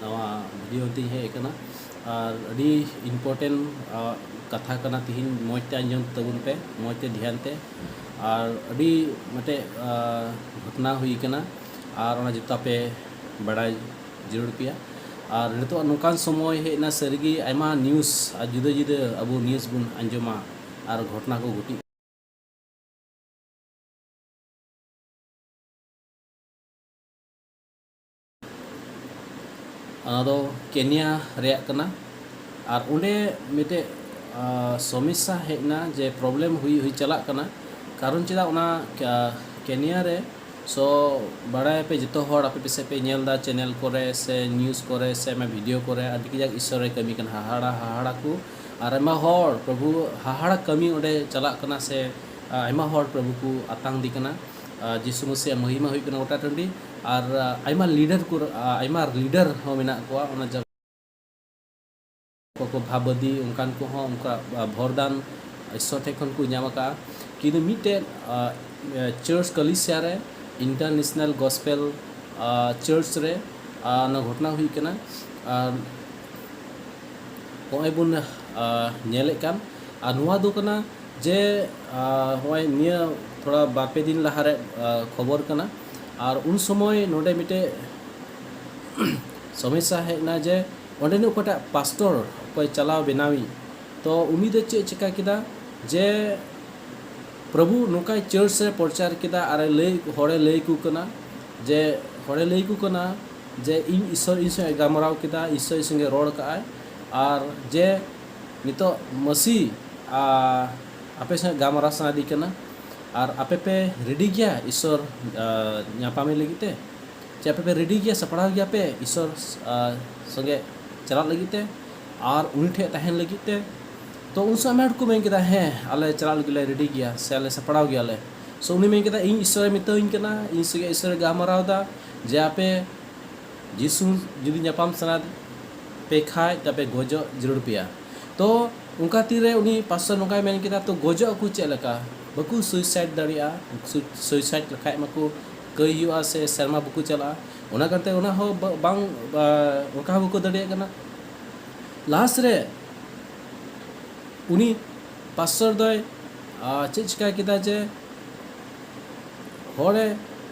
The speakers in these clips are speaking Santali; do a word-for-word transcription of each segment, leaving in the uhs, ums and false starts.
ᱱᱟᱣᱟ video ᱛᱤᱧ ᱦᱮᱡ ᱟᱠᱟᱱᱟ᱾ ᱟᱨ ᱟᱹᱰᱤ important, ᱟ, ᱠᱟᱛᱷᱟ ᱠᱟᱱᱟ ᱛᱤᱦᱤᱧ᱾ ᱢᱚᱡᱽ ᱛᱮ ᱟᱸᱡᱚᱢ ᱛᱟᱵᱚᱱ ᱯᱮ, ᱢᱚᱡᱽ ᱛᱮ ᱫᱷᱮᱭᱟᱱ ᱛᱮ᱾ ᱟᱨ ᱟᱹᱰᱤ ᱢᱤᱫᱴᱮᱡ, ᱟ, ᱜᱷᱚᱴᱚᱱᱟ ᱦᱩᱭ ᱠᱟᱱᱟ, ᱟᱨ ᱚᱱᱟ ᱡᱚᱛᱚ ᱯᱮ ᱵᱟᱲᱟᱭ ᱡᱟᱹᱨᱩᱲ ᱯᱮᱭᱟ᱾ ᱟᱨ ᱱᱤᱛᱚᱜ ᱱᱚᱝᱠᱟᱱ ᱥᱚᱢᱚᱭ ᱦᱮᱡ ᱮᱱᱟ, ᱥᱟᱹᱨᱤᱜᱮ ᱟᱭᱢᱟ news ᱟᱨ ᱡᱩᱫᱟᱹ ᱡᱩᱫᱟᱹ ᱟᱵᱚ news ᱵᱚᱱ ᱟᱸᱡᱚᱢᱟ ᱟᱨ ᱜᱷᱚᱴᱚᱱᱟ ᱠᱚ ᱜᱷᱚᱴᱤᱜ᱾ ᱚᱱᱟ ᱫᱚ ᱠᱮᱱᱤᱭᱟ ᱨᱮᱭᱟᱜ ᱠᱟᱱᱟ᱾ ᱟᱨ ᱚᱸᱰᱮ ᱢᱤᱫᱴᱮᱡ, ᱟ, ᱥᱚᱢᱚᱥᱥᱟ ᱦᱮᱡ ᱮᱱᱟ, ᱡᱮ problem ᱦᱩᱭ, ᱦᱩᱭ ᱪᱟᱞᱟᱜ ᱠᱟᱱᱟ᱾ ᱠᱟᱨᱚᱱ ᱪᱮᱫᱟᱜ ᱚᱱᱟ ᱠᱟ-, ᱠᱮᱱᱤᱭᱟ ᱨᱮ, so, ᱵᱟᱲᱟᱭᱟᱯᱮ ᱡᱚᱛᱚ ᱦᱚᱲ, ᱟᱯᱮ ᱯᱟᱥᱮᱡ ᱯᱮ ᱧᱮᱞ ᱮᱫᱟ channel ᱠᱚᱨᱮ ᱥᱮ news ᱠᱚᱨᱮ ᱥᱮ ᱟᱭᱢᱟ video ᱠᱚᱨᱮ, ᱟᱹᱰᱤ ᱠᱟᱡᱟᱠ ᱤᱥᱥᱚᱨᱮ ᱠᱟᱹᱢᱤ ᱠᱟᱱᱟ, ᱦᱟᱦᱟᱲᱟ, ᱦᱟᱦᱟᱲᱟ ᱠᱚ᱾ ᱟᱨ ᱟᱭᱢᱟ ᱦᱚᱲ, ᱯᱨᱚᱵᱷᱩ ᱦᱟᱦᱟᱲᱟ ᱠᱟᱹᱢᱤ ᱚᱸᱰᱮ ᱪᱟᱞᱟᱜ ᱠᱟᱱᱟ ᱥᱮ, ᱟ, ᱟᱭᱢᱟ ᱦᱚᱲ ᱯᱨᱚᱵᱷᱩ ᱠᱚ ᱟᱛᱟᱝ ᱫᱤ ᱠᱟᱱᱟ᱾ ᱟ, ᱡᱤᱥᱩ ᱢᱟᱹᱥᱤᱭᱟᱜ ᱢᱚᱦᱤᱢᱟ ᱦᱩᱭᱩᱜ ᱠᱟᱱᱟ ᱜᱚᱴᱟ ᱴᱟᱺᱰᱤ᱾ ᱟᱨ, ᱟ, ᱟᱭᱢᱟ leader ᱠᱚ, ᱟ, ᱟᱭᱢᱟ leader ᱦᱚᱸ ᱢᱮᱱᱟᱜ ᱠᱚᱣᱟ ᱚᱱᱟ ᱡᱟᱭᱜᱟ᱾ ᱚᱠᱚᱭ ᱠᱚ ᱵᱷᱟᱵᱟᱫᱤ, ᱚᱱᱠᱟᱱ ᱠᱚᱦᱚᱸ ᱚᱱᱠᱟ, ᱟ, ᱵᱷᱚᱨᱫᱟᱱ ᱤᱥᱥᱚᱨ ᱴᱷᱮᱱ ᱠᱷᱚᱱ ᱠᱚ ᱧᱟᱢ ᱟᱠᱟᱫᱼᱟ᱾ ᱠᱤᱱᱛᱩ ᱢᱤᱫᱴᱮᱱ, ᱟ, ᱟ, church ᱠᱟᱞᱤᱥᱤᱭᱟ ᱨᱮ, International Gospel, ᱟ, Church ᱨᱮ, ᱟ, ᱚᱱᱟ ᱜᱷᱚᱴᱚᱱᱟ ᱦᱩᱭ ᱠᱟᱱᱟ᱾ ᱟᱨ ᱱᱚᱜᱼᱚᱭ ᱵᱚᱱ, ᱟ, ᱧᱮᱞᱮᱫ ᱠᱟᱱ, ᱟᱨ ᱱᱚᱣᱟ ᱫᱚ ᱠᱟᱱᱟ ᱡᱮ, ᱟ, ᱱᱚᱜᱼᱚᱭ ᱱᱤᱭᱟᱹ ᱛᱷᱚᱲᱟ ᱵᱟᱨ ᱯᱮ ᱫᱤᱱ ᱞᱟᱦᱟᱨᱮ, ᱟ, ᱠᱷᱚᱵᱚᱨ ᱠᱟᱱᱟ᱾ ᱟᱨ ᱩᱱ ᱥᱚᱢᱚᱭ ᱱᱚᱰᱮ ᱢᱤᱫᱴᱮᱡ ᱥᱚᱢᱚᱥᱥᱟ ᱦᱮᱡ ᱮᱱᱟ ᱡᱮ ᱚᱸᱰᱮᱱᱤᱡ ᱚᱠᱚᱭᱴᱟᱜ ᱯᱟᱥᱴᱚᱨ, ᱚᱠᱚᱭ ᱪᱟᱞᱟᱣ ᱵᱮᱱᱟᱣᱤᱡ, ᱛᱚ ᱩᱱᱤ ᱫᱚ ᱪᱮᱫ ᱪᱤᱠᱟ ᱠᱮᱫᱟ ᱡᱮ ᱯᱨᱚᱵᱷᱩ ᱱᱚᱝᱠᱟᱭ church ᱨᱮ ᱯᱨᱚᱪᱟᱨ ᱠᱮᱫᱟ ᱟᱨ ᱞᱟᱹᱭ, ᱦᱚᱲᱮ ᱞᱟᱹᱭ ᱟᱠᱚ ᱠᱟᱱᱟ ᱡᱮ, ᱦᱚᱲᱮ ᱞᱟᱹᱭ ᱟᱠᱚ ᱠᱟᱱᱟ ᱡᱮ ᱤᱧ ᱤᱥᱥᱚᱨ ᱤᱧ ᱥᱚᱸᱜᱮ ᱜᱟᱞᱢᱟᱨᱟᱣ ᱠᱮᱫᱟ, ᱤᱥᱥᱚᱨ ᱤᱧ ᱥᱚᱸᱜᱮ ᱨᱚᱲ ᱠᱟᱜᱼᱟᱭ, ᱟᱨ ᱡᱮ ᱱᱤᱛᱚᱜ ᱢᱟᱹᱥᱤ, ᱟ, ᱟᱯᱮ ᱥᱚᱸᱜᱮ ᱜᱟᱞᱢᱟᱨᱟᱣ ᱥᱟᱱᱟᱭᱮᱫᱤᱧ ᱠᱟᱱᱟ, ᱟᱨ ᱟᱯᱮ ᱯᱮ ready ᱜᱮᱭᱟ ᱤᱥᱥᱚᱨ, ᱟ, ᱧᱟᱯᱟᱢᱮ ᱞᱟᱹᱜᱤᱫ ᱛᱮ? ᱪᱮ ᱟᱯᱮ ᱯᱮ ready ᱜᱮᱭᱟ, ᱥᱟᱯᱲᱟᱣ ᱜᱮᱭᱟ ᱯᱮ ᱤᱥᱥᱚᱨ, ᱟ, ᱥᱚᱸᱜᱮ ᱪᱟᱞᱟᱜ ᱞᱟᱹᱜᱤᱫ ᱛᱮ ᱟᱨ ᱩᱱᱤ ᱴᱷᱮᱱ ᱛᱟᱦᱮᱱ ᱞᱟᱹᱜᱤᱫ ᱛᱮ? ᱛᱚ ᱩᱱ ᱥᱚᱢᱚᱭ ᱟᱭᱢᱟ ᱦᱚᱲ ᱠᱚ ᱢᱮᱱ ᱠᱮᱫᱟ, "ᱦᱮᱸ, ᱟᱞᱮ ᱪᱟᱞᱟᱜ ᱞᱟᱹᱜᱤᱫ ᱞᱮ ready ᱜᱮᱭᱟ ᱥᱮ ᱟᱞᱮ ᱥᱟᱯᱲᱟᱣ ᱜᱮᱭᱟᱞᱮ᱾" So ᱩᱱᱤ ᱢᱮᱱ ᱠᱮᱫᱟ, "ᱤᱧ ᱤᱥᱥᱚᱨᱮ ᱢᱮᱛᱟᱣᱟᱹᱧ ᱠᱟᱱᱟ, ᱤᱧ ᱥᱚᱸᱜᱮ ᱤᱥᱥᱚᱨᱮ ᱜᱟᱞᱢᱟᱨᱟᱣ ᱮᱫᱟ ᱡᱮ ᱟᱯᱮ ᱡᱤᱥᱩ ᱡᱩᱫᱤ ᱧᱟᱯᱟᱢ ᱥᱟᱱᱟ ᱯᱮ ᱠᱷᱟᱡ, ᱛᱚᱵᱮ ᱜᱚᱡᱚᱜ ᱡᱟᱹᱨᱩᱲ ᱯᱮᱭᱟ᱾" ᱛᱚ ᱚᱱᱠᱟ ᱛᱤᱨᱮ ᱩᱱᱤ ᱯᱟᱥᱴᱚᱨ ᱱᱚᱝᱠᱟᱭ ᱢᱮᱱ ᱠᱮᱫᱟ, "ᱛᱚ ᱜᱚᱡᱚᱜ ᱟᱠᱚ ᱪᱮᱫ ᱞᱮᱠᱟ? ᱵᱟᱠᱚ suicide ᱫᱟᱲᱮᱭᱟᱜᱼᱟ? Sui-, suicide ᱞᱮᱠᱷᱟᱡ ᱢᱟᱠᱚ ᱠᱟᱹᱭ ᱦᱩᱭᱩᱜᱼᱟ ᱥᱮ ᱥᱮᱨᱢᱟ ᱵᱟᱠᱚ ᱪᱟᱞᱟᱜᱼᱟ?" ᱚᱱᱟ ᱠᱟᱱᱛᱮ ᱚᱱᱟ ᱦᱚᱸ ᱵᱟ- ᱵᱟᱝ ᱟ, ᱚᱱᱠᱟ ᱦᱚᱸ ᱵᱟᱠᱚ ᱫᱟᱲᱮᱭᱟᱜ ᱠᱟᱱᱟ᱾ ᱞᱟᱥ ᱨᱮ ᱩᱱᱤ ᱯᱟᱥᱴᱚᱨ ᱫᱚᱭ ᱟ, ᱪᱮᱫ ᱪᱤᱠᱟᱹ ᱠᱮᱫᱟ ᱡᱮ ᱦᱚᱲᱮ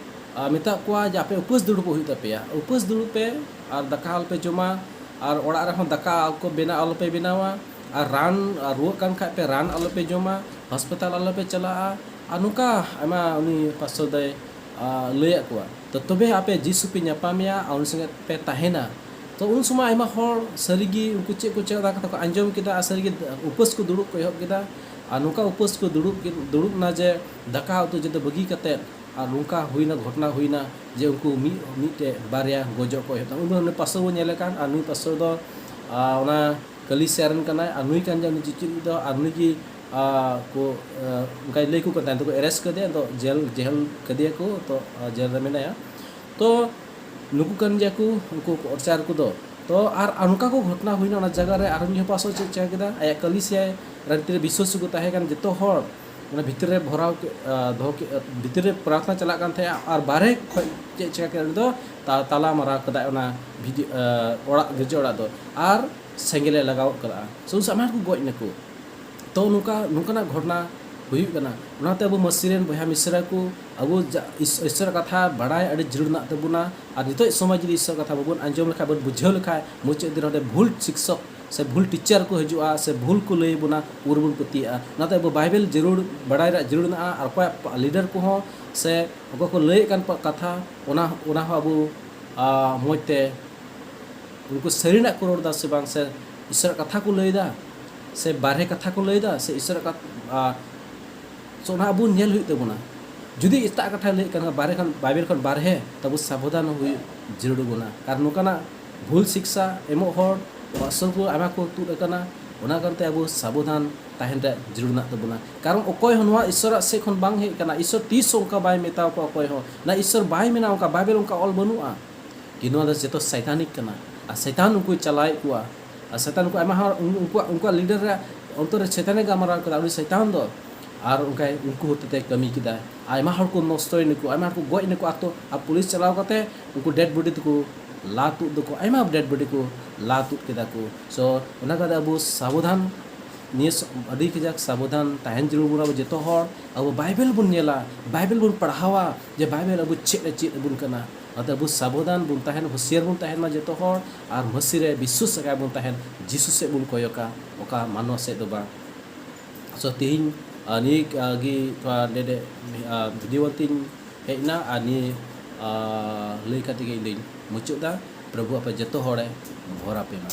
ᱟ, ᱢᱮᱛᱟᱜ ᱠᱚᱣᱟ ᱡᱮ ᱟᱯᱮ ᱩᱯᱟᱹᱥ ᱫᱩᱲᱩᱵᱚᱜ ᱦᱩᱭᱩᱜ ᱛᱟᱯᱮᱭᱟ, ᱩᱯᱟᱹᱥ ᱫᱩᱲᱩᱵ ᱯᱮ ᱟᱨ ᱫᱟᱠᱟ ᱟᱞᱚᱯᱮ ᱡᱚᱢᱟ, ᱟᱨ ᱚᱲᱟᱜ ᱨᱮᱦᱚᱸ ᱫᱟᱠᱟ ᱠᱚ ᱵᱮᱱᱟᱣ ᱟᱞᱚᱯᱮ ᱵᱮᱱᱟᱣᱟ, ᱟᱨ ᱨᱟᱱ ᱟᱨ ᱨᱩᱣᱟᱹᱜ ᱠᱟᱱ ᱠᱷᱟᱡ ᱯᱮ ᱨᱟᱱ ᱟᱞᱚᱯᱮ ᱡᱚᱢᱟ, ᱦᱚᱥᱯᱤᱴᱟᱞ ᱟᱞᱚᱯᱮ ᱪᱟᱞᱟᱜᱼᱟ᱾ ᱟᱨ ᱱᱚᱝᱠᱟ ᱟᱭᱢᱟ ᱩᱱᱤ ᱯᱟᱥᱴᱚᱨ ᱫᱚᱭ ᱟ, ᱞᱟᱹᱭᱟᱫ ᱠᱚᱣᱟ᱾ ᱛᱚ ᱛᱚᱵᱮ ᱟᱯᱮ ᱡᱤᱥᱩ ᱯᱮ ᱧᱟᱯᱟᱢᱮᱭᱟ ᱟᱨ ᱩᱱᱤ ᱥᱚᱸᱜᱮ ᱯᱮ ᱛᱟᱦᱮᱱᱟ᱾ ᱛᱚ ᱩᱱ ᱥᱚᱢᱚᱭ ᱟᱭᱢᱟ ᱦᱚᱲ ᱥᱟᱹᱨᱤᱜᱮ ᱩᱱᱠᱩ ᱪᱮᱫ ᱠᱚ ᱪᱮᱫ ᱠᱟᱛᱷᱟ ᱠᱚ ᱟᱸᱡᱚᱢ ᱠᱮᱫᱟ ᱟᱨ ᱥᱟᱹᱨᱤᱜᱮ ᱩᱯᱟᱹᱥ ᱠᱚ ᱫᱩᱲᱩᱵ ᱠᱚ ᱮᱦᱚᱵ ᱠᱮᱫᱟ᱾ ᱟᱨ ᱱᱚᱝᱠᱟ ᱩᱯᱟᱹᱥ ᱠᱚ ᱫᱩᱲᱩᱵ ᱠᱮᱫ- ᱫᱩᱲᱩᱵ ᱱᱟ ᱡᱮ ᱫᱟᱠᱟ ᱩᱛᱩ ᱡᱚᱛᱚ ᱵᱟᱹᱜᱤ ᱠᱟᱛᱮᱫ᱾ ᱟᱨ ᱱᱚᱝᱠᱟ ᱦᱩᱭᱱᱟ, ᱜᱷᱚᱴᱚᱱᱟ ᱦᱩᱭᱱᱟ ᱡᱮ ᱩᱱᱠᱩ ᱢᱤᱫ ᱢᱤᱫᱴᱮᱡ ᱵᱟᱨᱭᱟ ᱜᱚᱡᱚᱜ ᱠᱚ ᱮᱦᱚᱵ ᱮᱱᱟ᱾ ᱩᱱ ᱫᱚ ᱩᱱᱤ ᱯᱟᱥᱴᱚᱨ ᱵᱚᱱ ᱧᱮᱞᱮ ᱠᱟᱱ, ᱟᱨ ᱱᱩᱭ ᱯᱟᱥᱴᱚᱨ ᱫᱚ ᱟ, ᱚᱱᱟ ᱠᱟᱹᱞᱤᱥᱤᱭᱟ ᱨᱮᱱ ᱠᱟᱱᱟᱭ, ᱟᱨ ᱱᱩᱭ ᱠᱟᱱ ᱜᱮᱭᱟ ᱩᱱᱤ ᱪᱤᱪᱤᱫ ᱫᱚ, ᱟᱨ ᱱᱩᱭ ᱜᱮ ᱟ, ᱠᱚ ᱟ, ᱚᱱᱠᱟᱭ ᱞᱟᱹᱭ ᱟᱠᱚ ᱠᱟᱱ ᱛᱟᱦᱮᱸ, ᱛᱚ ᱠᱚ ᱮᱨᱮᱥᱴ ᱠᱟᱫᱮᱭᱟ, ᱛᱚ ᱡᱮᱞ ᱡᱮᱦᱮᱞ ᱠᱟᱫᱮᱭᱟ ᱠᱚ, ᱛᱚ ᱟ, ᱡᱮᱞ ᱨᱮ ᱢᱮᱱᱟᱭᱟ᱾ ᱛᱚ ᱱᱩᱠᱩ ᱠᱟᱱ ᱜᱮᱭᱟ ᱠᱚ ᱩᱱᱠᱩ ᱚᱨᱪᱟᱨ ᱠᱚᱫᱚ᱾ ᱛᱚ ᱟᱨ ᱟᱨ ᱱᱚᱝᱠᱟ ᱠᱚ ᱜᱷᱚᱴᱚᱱᱟ ᱦᱩᱭᱱᱟ ᱚᱱᱟ ᱡᱟᱭᱜᱟ ᱨᱮ, ᱟᱨ ᱩᱱᱤ ᱦᱚᱸ ᱯᱟᱥᱚ ᱪᱮᱫ ᱪᱤᱠᱟ ᱠᱮᱫᱟ, ᱟᱭᱟᱜ ᱠᱟᱹᱞᱤᱥᱤᱭᱟ ᱨᱮᱱ ᱛᱤᱱᱟᱹᱜ ᱵᱤᱥᱣᱟᱥ ᱠᱚ ᱛᱟᱦᱮᱸ ᱠᱟᱱ ᱡᱚᱛᱚ ᱦᱚᱲ ᱚᱱᱟ ᱵᱷᱤᱛᱤᱨ ᱨᱮ ᱵᱷᱚᱨᱟᱣ ᱠᱮᱫ, ᱟ, ᱫᱚᱦᱚ ᱠᱮᱫ, ᱵᱷᱤᱛᱤᱨ ᱨᱮ ᱯᱨᱟᱨᱛᱷᱱᱟ ᱪᱟᱞᱟᱜ ᱠᱟᱱ ᱛᱟᱦᱮᱸᱜᱼᱟ, ᱟᱨ ᱵᱟᱨᱦᱮ ᱠᱷᱚᱱ ᱪᱮᱫ ᱪᱤᱠᱟ ᱠᱮᱫᱟ, ᱩᱱᱤ ᱫᱚ ᱛᱟ- ᱛᱟᱞᱟ ᱢᱟᱨᱟᱣ ᱠᱮᱫᱟᱭ ᱚᱱᱟ ᱵᱷᱤᱛᱤ-, ᱟ, ᱚᱲᱟᱜ, ᱜᱤᱨᱡᱟᱹ ᱚᱲᱟᱜ ᱫᱚ, ᱟᱨ ᱥᱮᱸᱜᱮᱞ ᱮ ᱞᱟᱜᱟᱣ ᱠᱟᱫᱟ᱾ ᱥᱮ ᱩᱱ ᱥᱚᱢᱚᱭ ᱟᱭᱢᱟ ᱦᱚᱲ ᱠᱚ ᱜᱚᱡ ᱱᱟᱠᱚ᱾ ᱛᱚ ᱱᱚᱝᱠᱟ, ᱱᱚᱝᱠᱟᱱᱟᱜ ᱜᱷᱚᱴᱚᱱᱟ ᱦᱩᱭᱩᱜ ᱠᱟᱱᱟ᱾ ᱚᱱᱟᱛᱮ ᱟᱵᱚ ᱢᱟᱹᱥᱤ ᱨᱮᱱ ᱵᱚᱭᱦᱟ ᱢᱤᱥᱨᱟ ᱠᱚ, ᱟᱵᱚ ᱡᱟ-, ᱤᱥ-, ᱤᱥᱚᱨᱟᱜ ᱠᱟᱛᱷᱟ ᱵᱟᱲᱟᱭ ᱟᱹᱰᱤ ᱡᱟᱹᱨᱩᱲ ᱢᱮᱱᱟᱜ ᱛᱟᱵᱚᱱᱟ᱾ ᱟᱨ ᱱᱤᱛᱚᱜ ᱥᱚᱢᱚᱭ ᱡᱩᱫᱤ ᱤᱥᱚᱨᱟᱜ ᱠᱟᱛᱷᱟ ᱵᱟᱵᱚᱱ ᱟᱸᱡᱚᱢ ᱞᱮᱠᱷᱟᱱ, ᱵᱟᱵᱚᱱ ᱵᱩᱡᱷᱟᱹᱣ ᱞᱮᱠᱷᱟᱱ, ᱢᱩᱪᱟᱹᱫ ᱫᱤᱱ ᱚᱸᱰᱮ ᱵᱷᱩᱞ ᱥᱤᱠᱥᱚᱠ ᱥᱮ ᱵᱷᱩᱞ ᱴᱤᱪᱟᱨ ᱠᱚ ᱦᱤᱡᱩᱜᱼᱟ, ᱥᱮ ᱵᱷᱩᱞ ᱠᱚ ᱞᱟᱹᱭ ᱟᱵᱚᱱᱟ, ᱩᱱ ᱨᱮᱵᱚᱱ ᱯᱟᱹᱛᱭᱟᱹᱜᱼᱟ᱾ ᱚᱱᱟᱛᱮ ᱟᱵᱚ ᱵᱟᱭᱵᱮᱞ ᱡᱟᱹᱨᱩᱲ ᱵᱟᱲᱟᱭ ᱨᱮᱭᱟᱜ ᱡᱟᱹᱨᱩᱲ ᱢᱮᱱᱟᱜᱼᱟ, ᱟᱨ ᱚᱠᱚᱭᱟᱜ ᱯᱟ-, ᱞᱤᱰᱟᱨ ᱠᱚᱦᱚᱸ ᱥᱮ ᱚᱠᱚᱭ ᱠᱚ ᱞᱟᱹᱭᱮᱫ ᱠᱟᱱ ᱯᱟ-, ᱠᱟᱛᱷᱟ, ᱚᱱᱟ, ᱚᱱᱟ ᱦᱚᱸ ᱟᱵᱚ, ᱟ, ᱢᱚᱡᱽ ᱛᱮ ᱩᱱᱠᱩ ᱥᱟᱹᱨᱤᱱᱟᱜ ᱠᱚ ᱨᱚᱲ ᱮᱫᱟ ᱥᱮ ᱵᱟᱝ, ᱥᱮ ᱤᱥᱚᱨᱟᱜ ᱠᱟᱛᱷᱟ ᱠᱚ ᱞᱟᱹᱭ ᱮᱫᱟ, ᱥᱮ ᱵᱟᱨᱦᱮ ᱠᱟᱛᱷᱟ ᱠᱚ ᱞᱟᱹᱭ ᱮᱫᱟ, ᱥᱮ ᱤᱥᱚᱨᱟᱜ ᱠᱟᱛᱷᱟ, ᱟ, ᱥᱮ ᱚᱱᱟ ᱟᱵᱚ ᱧᱮᱞ ᱦᱩᱭᱩᱜ ᱛᱟᱵᱚᱱᱟ᱾ ᱡᱩᱫᱤ ᱮᱴᱟᱜ ᱠᱟᱛᱷᱟᱭ ᱞᱟᱹᱭᱮᱫ ᱠᱟᱱ ᱠᱷᱟᱱ, ᱵᱟᱨᱦᱮ ᱠᱷᱚᱱ, ᱵᱟᱭᱵᱮᱞ ᱠᱷᱚᱱ ᱵᱟᱨᱦᱮ, ᱛᱟᱵᱚ ᱥᱟᱵᱚᱫᱷᱟᱱ ᱦᱩᱭᱩᱜ ᱡᱟᱹᱨᱩᱲ ᱵᱚᱱᱟ᱾ ᱠᱟᱨᱚᱱ ᱱᱚᱝᱠᱟᱱᱟᱜ ᱵᱷᱩᱞ ᱥᱤᱠᱥᱟ ᱮᱢᱚᱜ ᱦᱚᱲ ᱟᱥᱚᱞ ᱠᱚ ᱟᱭᱢᱟ ᱠᱚ ᱛᱩᱫ ᱟᱠᱟᱱᱟ᱾ ᱚᱱᱟ ᱠᱟᱨᱚᱱ ᱛᱮ ᱟᱵᱚ ᱥᱟᱵᱚᱫᱷᱟᱱ ᱛᱟᱦᱮᱱ ᱨᱮᱭᱟᱜ ᱡᱟᱹᱨᱩᱲ ᱢᱮᱱᱟᱜ ᱛᱟᱵᱚᱱᱟ᱾ ᱠᱟᱨᱚᱱ ᱚᱠᱚᱭ ᱦᱚᱸ ᱱᱚᱣᱟ ᱤᱥᱚᱨᱟᱜ ᱥᱮᱫ ᱠᱷᱚᱱ ᱵᱟᱝ ᱦᱮᱡ ᱟᱠᱟᱱᱟ᱾ ᱤᱥᱚᱨ ᱛᱤᱥ ᱦᱚᱸ ᱚᱱᱠᱟ ᱵᱟᱭ ᱢᱮᱛᱟᱣ ᱠᱚᱣᱟ ᱚᱠᱚᱭ ᱦᱚᱸ᱾ ᱱᱟ ᱤᱥᱚᱨ ᱵᱟᱭ ᱢᱮᱱᱟ ᱚᱱᱠᱟ, ᱵᱟᱭᱵᱮᱞ ᱚᱱᱠᱟ ᱚᱞ ᱵᱟᱹᱱᱩᱜᱼᱟ᱾ ᱠᱤ ᱱᱚᱣᱟ ᱫᱚ ᱡᱚᱛᱚ ᱥᱟᱭᱛᱟᱱᱤᱠ ᱠᱟᱱᱟ᱾ ᱟᱨ ᱥᱟᱭᱛᱟᱱ ᱩᱱᱠᱩᱭ ᱪᱟᱞᱟᱣᱮᱫ ᱠᱚᱣᱟ᱾ ᱟᱨ ᱥᱟᱭᱛᱟᱱ ᱩᱱᱠᱩ ᱟᱭᱢᱟ ᱦᱚᱲ, ᱩᱱ-, ᱩᱱᱠᱩᱣᱟᱜ, ᱩᱱᱠᱩᱣᱟᱜ ᱞᱤᱰᱟᱨ ᱨᱮᱭᱟᱜ ᱚᱱᱛᱚᱨ ᱨᱮ ᱥᱟᱭᱛᱟᱱᱮ ᱜᱟᱞᱢᱟᱨᱟᱣ ᱠᱟᱫᱟ᱾ ᱩᱱᱤ ᱥᱟᱭᱛᱟᱱ ᱫᱚ ᱟᱨ ᱚᱱᱠᱟᱭ ᱩᱱᱠᱩ ᱦᱚᱛᱮᱛᱮ ᱠᱟᱹᱢᱤ ᱠᱮᱫᱟ᱾ ᱟᱭᱢᱟ ᱦᱚᱲ ᱠᱚ ᱱᱚᱥᱴᱚᱭᱮᱱᱟᱠᱚ, ᱟᱭᱢᱟ ᱦᱚᱲ ᱠᱚ ᱜᱚᱡ ᱮᱱᱟᱠᱚ, ᱟᱛᱚ ᱟᱨ ᱯᱩᱞᱤᱥ ᱪᱟᱞᱟᱣ ᱠᱟᱛᱮ ᱩᱱᱠᱩ ᱰᱮᱰ ᱵᱚᱰᱤ ᱛᱮᱠᱚ ᱞᱟ ᱛᱩᱫ ᱫᱚᱠᱚ, ᱟᱭᱢᱟ ᱰᱮᱰ ᱵᱚᱰᱤ ᱠᱚ ᱞᱟ ᱛᱩᱫ ᱠᱮᱫᱟ ᱠᱚ᱾ ᱥᱳ ᱚᱱᱟ ᱠᱟᱛᱮ ᱟᱵᱚ ᱥᱟᱵᱚᱫᱷᱟᱱ, ᱱᱤᱭᱟᱹ ᱥ- ᱟᱹᱰᱤ ᱠᱟᱡᱟᱠ ᱥᱟᱵᱚᱫᱷᱟᱱ ᱛᱟᱦᱮᱱ ᱡᱟᱹᱨᱩᱲ ᱵᱚᱱᱟ ᱟᱵᱚ ᱡᱚᱛᱚ ᱦᱚᱲ᱾ ᱟᱵᱚ ᱵᱟᱭᱵᱮᱞ ᱵᱚᱱ ᱧᱮᱞᱟ, ᱵᱟᱭᱵᱮᱞ ᱵᱚᱱ ᱯᱟᱲᱦᱟᱣᱟ ᱡᱮ ᱵᱟᱭᱵᱮᱞ ᱟᱵᱚ ᱪᱮᱫ ᱮ ᱪᱮᱫ ᱟᱵᱚᱱ ᱠᱟᱱᱟ᱾ ᱚᱱᱟᱛᱮ ᱟᱵᱚ ᱥᱟᱵᱚᱫᱷᱟᱱ ᱵᱚᱱ ᱛᱟᱦᱮᱱ, ᱦᱩᱥᱤᱭᱟᱨ ᱵᱚᱱ ᱛᱟᱦᱮᱱ ᱢᱟ ᱡᱚᱛᱚ ᱦᱚᱲ, ᱟᱨ ᱢᱟᱹᱥᱤ ᱨᱮ ᱵᱤᱥᱣᱟᱥ ᱟᱠᱟᱫ ᱵᱚᱱ ᱛᱟᱦᱮᱱ, ᱡᱤᱥᱩ ᱥᱮᱫ ᱵᱚᱱ ᱠᱚᱭᱚᱜᱟ, ᱚᱠᱟ ᱢᱟᱱᱣᱟ ᱥᱮᱫ ᱫᱚ ᱵᱟᱝ᱾ ᱥᱳ ᱛᱮᱦᱮᱧ ᱟᱨ ᱱᱤᱭᱟᱹ ᱜᱮ ᱛᱷᱚᱲᱟ ᱱᱚᱰᱮ ᱵᱷᱤᱰᱤᱭᱳ ᱟᱱᱛᱤᱧ ᱦᱮᱡ ᱮᱱᱟ ᱟᱨ ᱱᱤᱭᱟᱹ ᱞᱟᱹᱭ ᱠᱟᱛᱮ ᱜᱮ ᱤᱧ ᱫᱚᱧ ᱢᱩᱪᱟᱹᱫ ᱮᱫᱟ᱾ ᱯᱨᱚᱵᱷᱩ ᱟᱯᱮ ᱡᱚᱛᱚ ᱦᱚᱲᱮ ᱵᱷᱚᱨ ᱟᱯᱮ ᱢᱟ᱾